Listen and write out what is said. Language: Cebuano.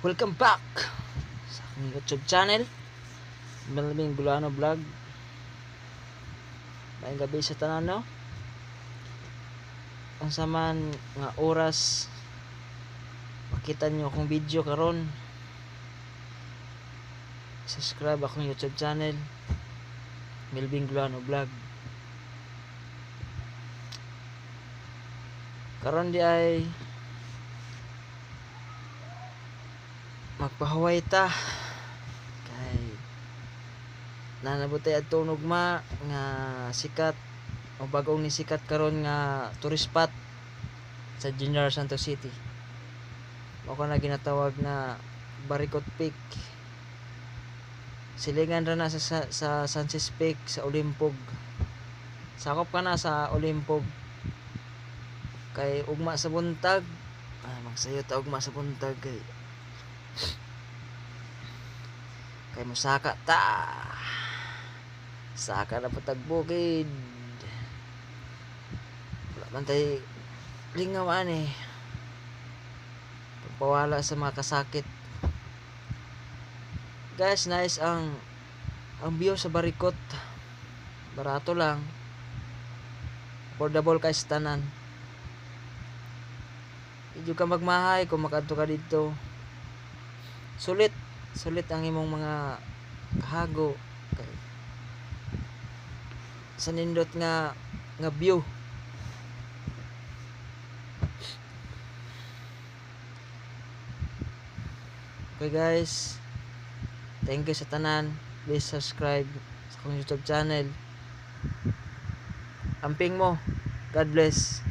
Welcome back sa akong YouTube channel, Melvin Gulano Vlog. Maayong gabi sa tanan, no? Unsa man nga oras makita nyo akong video karon, subscribe akong YouTube channel, Melvin Gulano Vlog. Karon di ay magpahuway ta kay nanabot tay adtong ugma nga sikat o bagong ni sikat karon nga tourist spot sa General Santos City. Mao ka na ginatawag na Barikot Peak. Silingan ra na sa Sanchez Peak sa Olimpog. Sakop ka na sa Olimpog. Kay ugma sa buntag, magsayo ta ugma sa buntag kay mosaka ta. Saka na patag bukid. Wala man tay lingaw ani. Pagpawala sa mga kasakit. Guys, nice ang view sa Barikot. Barato lang. Affordable kay sa tanan. Medyo ka magmahay kung makadto ka dito. Sulit, sulit ang imong mga kahago kay sa nindot nga view. Okay guys, thank you sa tanan. Please subscribe sa akong YouTube channel. Amping mo. God bless.